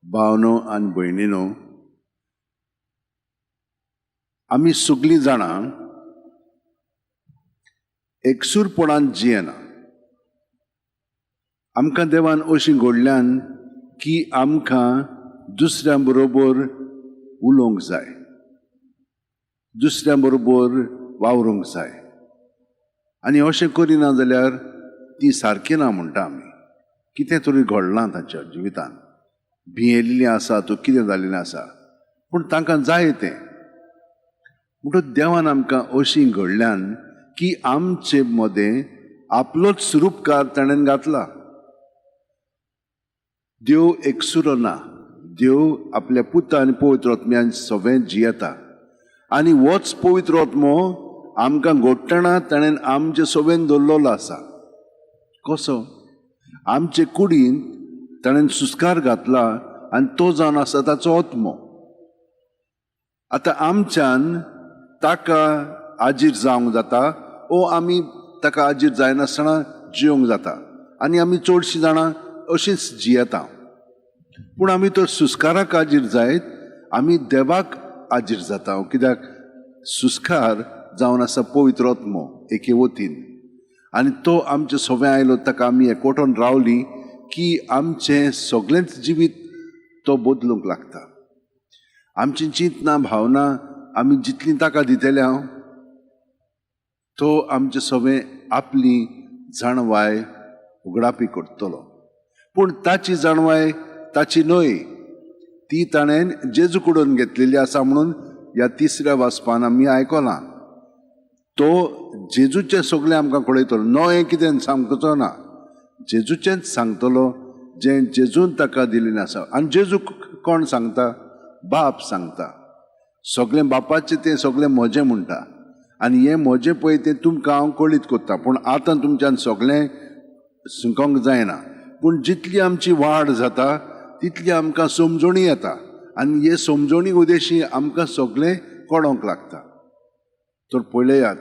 भावनो आनी भयणीनो, आमी सगळीं जाणां एकसूरपणान जियेना. आमकां देवान अशीं घडल्यान की आमकां दुसऱ्यां बरोबर उलोवंक जाय, दुसऱ्यां बरोबर वावरूंक जाय आनी अशें करिना जाल्यार ती सारकी ना म्हणटा आमी. कितें तरी घडलां तांच्या जिवितान, भियेल्लीं आसा तो कितें जाल्लें आसा, पूण तांकां जाय तें. म्हणटकच देवान आमकां अशीं घडल्यान की आमचे मदें आपलोच रुपकार ताणें घातला. देव एकसुरो ना, देव आपल्या पुता आनी पवित्र आत्म्यान सगळें जियेता आनी होच पवित्र आत्मो आमकां घडटना ताणें आमचे सगळें दवरलेलो आसा. कसो? आमचे कुडीन ताणें सुस्कार घातला आनी तो जावन आसा ताचो आत्मो. आतां आमच्यान ताका आजीर जावंक जाता ओ आमी ताका आजीर जायनासतना जियोंक जाता आनी आमी चडशीं जाणां अशींच जियेता. पूण आमी तर सुस्काराक आजीर जायत आमी देवाक आजीर जाता, कित्याक सुस्कार जावन आसा पवित्र आत्मो एके वतीन आनी तो आमचे सगळें आयलो, ताका आमी एकवटून रावली की आमचें सगळेंच जिवीत तो बदलूंक लागता. आमची चिंतना भावना आमी जितली ताका दितले हांव तो आमचे सगळें आपली जाणवाय उगडापी करतलो. पूण ताची जाणवाय ताची न्हय, ती ताणें जेजू कडून घेतलेली आसा म्हणून ह्या तिसऱ्या वाचपान आमी आयकलां. तो जेजूचें सगळें आमकां कळयतलो, नवें कितें सांगचो ना, जेजूचेंच सांगतलो जें जेजून ताका दिलेलें आसा. आनी जेजू कोण सांगता? बाप सांगता. सगळें बापाचें तें सगळें म्हजें म्हणटा आनी हें म्हजें पळय तें तुमकां हांव कळीत करता, पूण आतां तुमच्यान सगळें शिकोंक जायना. पूण जितली आमची वाड जाता तितली आमकां समजणी येता आनी हे समजणी उदेशी आमकां सगळें कळोंक लागता. तर पळयात,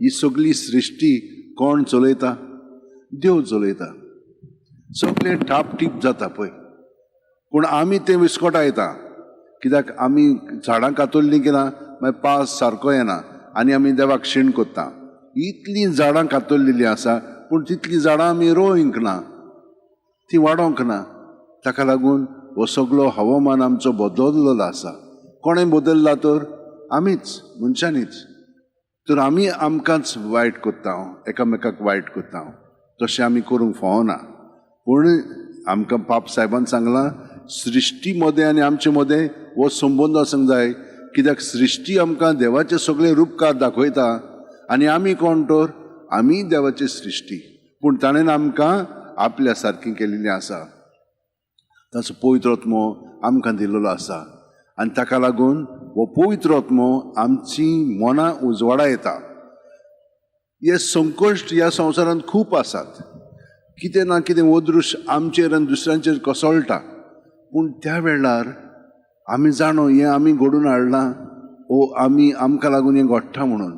ही सगळी सृश्टी कोण चलयता? देव चलयता. सगळें ठापटीप जाता पळय, पूण आमी तें विस्कटायता, कित्याक आमी झाडां कातरलीं की ना मागीर पावस सारको येना आनी आमी देवाक शीण करता. इतलीं झाडां कातरलेलीं आसा पूण तितलीं झाडां आमी रोवंक ना, ती वाडोवंक ना. ताका लागून हो सगळो हवामान आमचो बदललेलो आसा. कोणें बदल्ला तर? आमीच, मनशांनीच. तर आमी आमकांच वायट करता, एकामेकाक वायट करता. तशें आमी करूंक फावना. पूण आमकां पाप सायबान सांगलां, सृश्टी मदें आनी आमचे मदें हो संबंद आसूंक जाय, कित्याक सृश्टी आमकां देवाचे सगळे रुपकार दाखयता आनी आमी कोण तर? आमी देवाची सृश्टी, पूण ताणें आमकां आपल्या सारकी केल्ली आसा. ताचो पवित्र आत्मो आमकां दिल्लो आसा आनी ताका लागून हो पवित्र आत्मो आमची मनां उजवाडा येता. हे संकश्ट ह्या संवसारांत खूब आसात, कितें ना कितें अदृश्य आमचेर आनी दुसऱ्यांचेर कोसळटा, पूण त्या वेळार आमी जाणो हें आमी घडून हाडलां ओ आमी आमकां लागून हें घडटा म्हणून.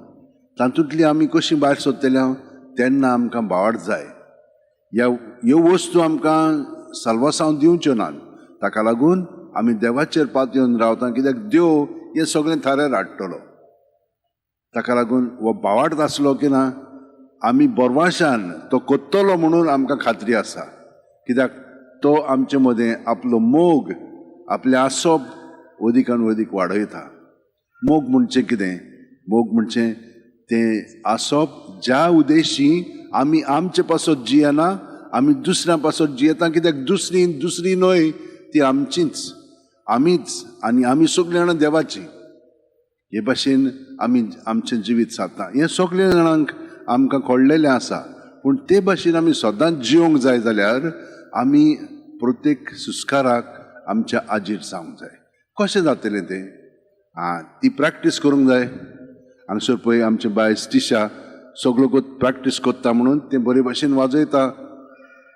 तातूंतली आमी कशी भायर सरतले हांव तेन्ना आमकां भावार्थ जाय. ह्यो वस्तू आमकां साल्वासांव दिवच्यो नात, ताका लागून आमी देवाचेर पातयेवन रावता, कित्याक देव हें सगळें थाऱ्यार हाडटलो. ताका लागून हो भावार्थ आसलो की ना आमी बरवाशान तो कोत्तलो म्हणून आमकां खात्री आसा, कित्याक तो आमचे मदें आपलो मोग, आपलें आसप अदीक आनी अदीक वाडयता. मोग म्हणचें कितें? मोग म्हणचें तें आसप ज्या उद्देशी आमी आमचे पासत जियेना, आमी दुसऱ्यां पासत जियेता, कित्याक दुसरी दुसरी न्हय, ती आमचीच, आमीच आनी आमी सगळीं जाणां देवाची. हे भाशेन आमी आमचें जिवीत सादता. हें सगळ्या जाणांक आमकां कळ्ळेलें आसा, पूण ते भाशेन आमी सदांच जिवंक जाय जाल्यार आमी प्रत्येक सुस्काराक आमच्या आजीर जावंक जाय. कशें जातलें तें? आं, ती प्रॅक्टीस करूंक जाय. हांगसर पळय आमचें बाय स्टिशा सगळो प्रॅक्टीस करता म्हणून तें बरे भाशेन वाजयता,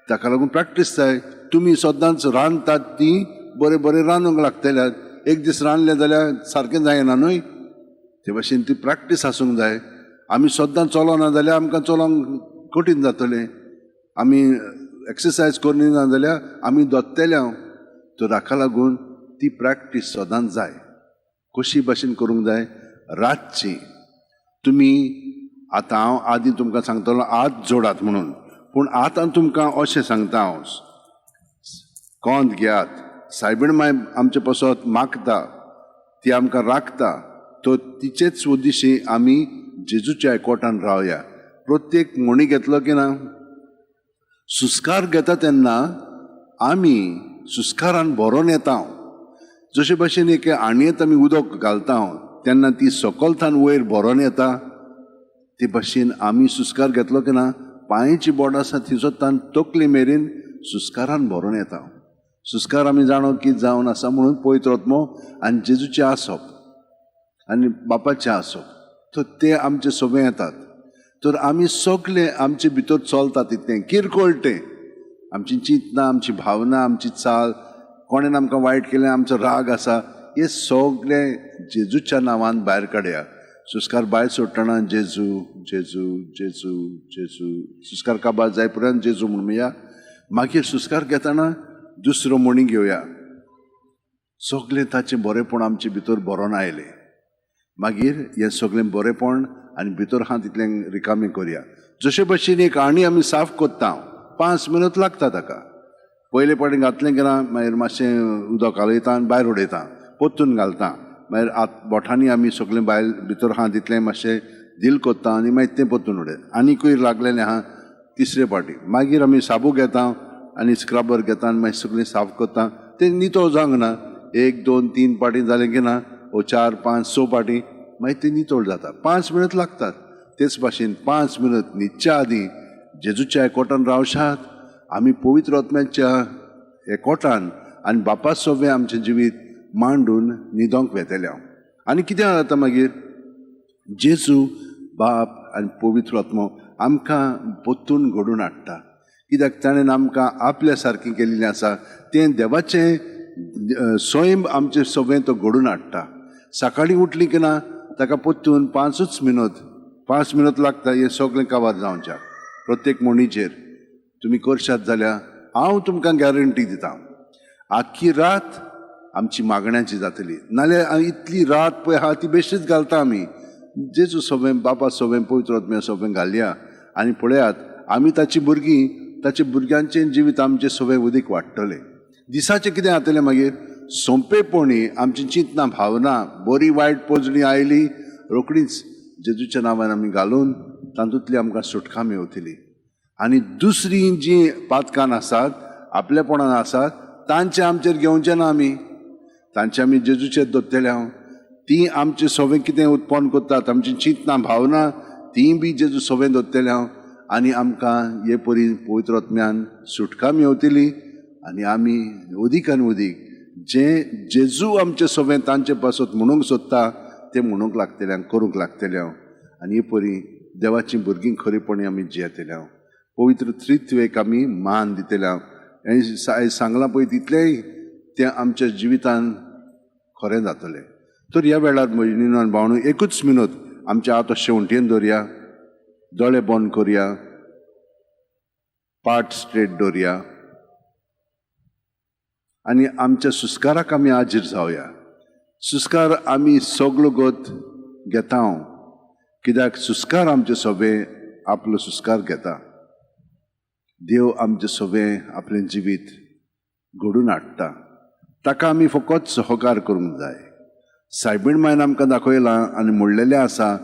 ताका लागून प्रॅक्टीस जाय. तुमी सदांच रांदतात ती बरें बरें रांदूंक लागतल्यात, एक दीस रांदलें जाल्यार सारकें जायना न्हय, ते भाशेन ती प्रॅक्टीस आसूंक जाय. आमी सद्दां चलना जाल्यार आमकां चलोंक कठीण जातलें, आमी एक्सरसायज करिना जाल्यार आमी दोत्तले हांव. तर हाका लागून ती प्रॅक्टीस सदांच जाय. कशी भाशेन करूंक जाय? रातची तुमी आतां हांव आदीं तुमकां सांगतलो हात जोडात म्हणून, पूण आतां तुमकां अशें सांगता हांव, कोंत घेयात. सायबीण माय आमचे पासत मागता, ती आमकां राखता, तर तिचेच उद्देशी आमी जेजूच्या एकवटान रावया. प्रत्येक म्हणी घेतलो की ना, सुस्कार घेता तेन्ना आमी सुस्कारान भरोन येता. जशे भाशेन एक आणयेंत आमी उदक घालता तेन्ना ती सकलथान वयर भरोन येता, ते भाशेन आमी सुस्कार घेतलो की ना, पांयेची बोट आसा थंयसर तान तकले मेरेन सुस्कारान भरोन येता. सुस्कार आमी जाणो की जावन आसा म्हणून पवित्र आत्मो आनी जेजूचें आसप आनी बापाचें आसप, तर ते आमचे सगळे येतात. तर आमी सगळे आमचे भितर चलता तितलें किरकोळ तें, आमची चिंतना, आमची भावना, आमची चाल, कोणेन आमकां वायट केलें, आमचो राग आसा, हे सगळे जेजूच्या नांवान भायर काडया. सुस्कार भायर सोडटना जेजू जेजू जेजू जेजू, सुस्कार काबार जाय पर्यंत जेजू म्हणुया. मागीर सुस्कार घेतना दुसरो म्हणी घेवया. सगळें ताचें बरेंपण आमचे भितर भरोन आयलें. मागीर हें सगळें बरेंपण आनी भितर आहा तितलें रिकामी करया. जशे भशेन एक आणी आमी साफ करता, 5 मिनट लागता ताका. पयले पाटी घातलें की ना, मागीर मातशें उदक घालयता आनी भायर उडयता, परतून घालता. मागीर बोटांनी आमी सगळें भायर भितर आहा तितलें मातशें धील करता आनी मागीर तें परतून उडयता. आनीकूय लागलेलें आहा तिसरे पाटी. मागीर आमी साबू घेता आनी स्क्रबर घेता आनी मागीर सगळें साफ करता. तें नितळ जावंक ना, 1 2 3 पाटी जालें की ना, ओ 4 5 6 पाटी, मागीर तें नितळ जाता. 5 मिनट लागतात. तेच भाशेन 5 मिनट न्हिदच्या आदीं जेजूच्या एकवटान रावशात, आमी पवित्र आत्म्याच्या एकवटान आनी बापा सवें आमचें जिवीत मांडून न्हिदोंक वेतले हांव. आनी कितें जाता मागीर, जेजू बाप आनी पवित्र आत्मो आमकां परतून घडोवन हाडटा. कित्याक ताणें आमकां आपल्या सारकें केल्लें आसा, तें देवाचें सैम आमचें सगळें तो घडोवन हाडटा. सकाळीं उठली की ना, ताका परतून 5 मिनट, 5 मिनट लागता हें सगळें काबार जावच्याक. प्रत्येक म्हणीचेर तुमी करशात जाल्यार हांव तुमकां गॅरंटी दिता, आख्खी रात आमची मागण्याची जातली. नाल्यार इतली रात पळय आहा ती बेश्टीच घालता आमी. जेजू सगळें, बापा सगळें, पवित्र आत्म्या सगळें घालया आनी पळयात आमी ताची भुरगीं, ताचे भुरग्यांचें जिवीत आमचें सगळें उदीक वाडटलें. दिसाचें कितें जातलें मागीर, सोंपेपणी आमची चिंतना भावना बरी वायट पोजणी आयली, रोखडीच जेजूच्या नांवान आमी घालून तातूंतली आमकां सुटका मेवतली. आनी दुसरी जी पातकान आसात, आपलेपणान आसात, तांचें आमचेर घेवचें ना आमी, तांचे आमी जेजूचेर दवरतले हांव. ती आमचें सगळें कितें उत्पन्न करतात, आमची चिंतना भावना, ती बी जेजू सगळें दवरतले हांव. आनी आमकां हे परी पवित्र आत्म्यान सुटका मेवतली आनी आमी अदीक आनी अदीक जें जेजू आमचें सगळें तांचे पासत म्हणूंक सोदता तें म्हणूंक लागतलें हांव, करूंक लागतलें हांव. आनी हे परी देवाचीं भुरगीं खरेपणी आमी जियेतले हांव. पवित्र त्रित्वेक आमी मान दितले हांव. हें सांगलां पळय तितलेंय तें आमच्या जिवितान खरें जातलें. तर ह्या वेळार भयणीनो आनी भावणो, एकूच मिनट आमच्या हात शेवटेन दवरया, दोळे बंद करया, पाट स्ट्रेट दवरया आनी आमच्या सुस्काराक आमी हाजीर जावया. सुस्कार आमी सगलो गत घेता हांव, कित्याक सुस्कार आमचे सगळे आपलो सुस्कार घेता. देव आमचें सगळें आपलें जिवीत घडोवन हाडटा, ताका आमी फकत सहकार करूंक जाय. सायबीण मायन आमकां दाखयलां आनी म्हणलेलें आसा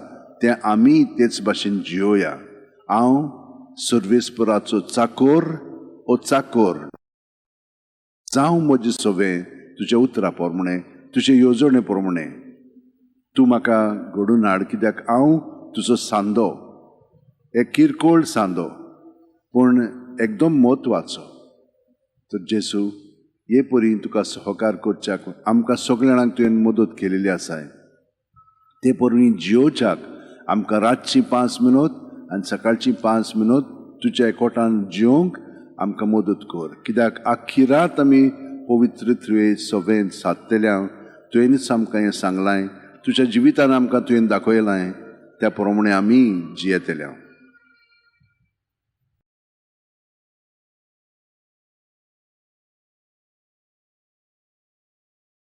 तें आमी तेच भाशेन जियोया. हांव सर्वेस्पराचो चाकोर, ओ चाकोर जावं म्हजें सगळें तुज्या उतरा प्रमाणें, तुजे येवजणे प्रमाणें तूं म्हाका घडोवन हाड, कित्याक हांव तुजो सांदो, एक किरकोळ सांदो पूण एकदम म्हत्वाचो. तर जेजू, हे परी तुका सहकार करच्याक आमकां सगळ्या जाणांक तुवें मदत केलेली आसाय. ते परी जियोवच्याक आमकां रातची 5 मिनट आनी सकाळची 5 मिनट तुज्या एकवटान जियोवंक आमकां मदत कर, कित्याक आख्खी रात आमी पवित्र त्रिये सगळें सादतल्या. तुवेंच आमकां हें सांगलां, तुज्या जिवितान आमकां तुवें दाखयलां, त्या प्रमाणे आमी जियेतल्या.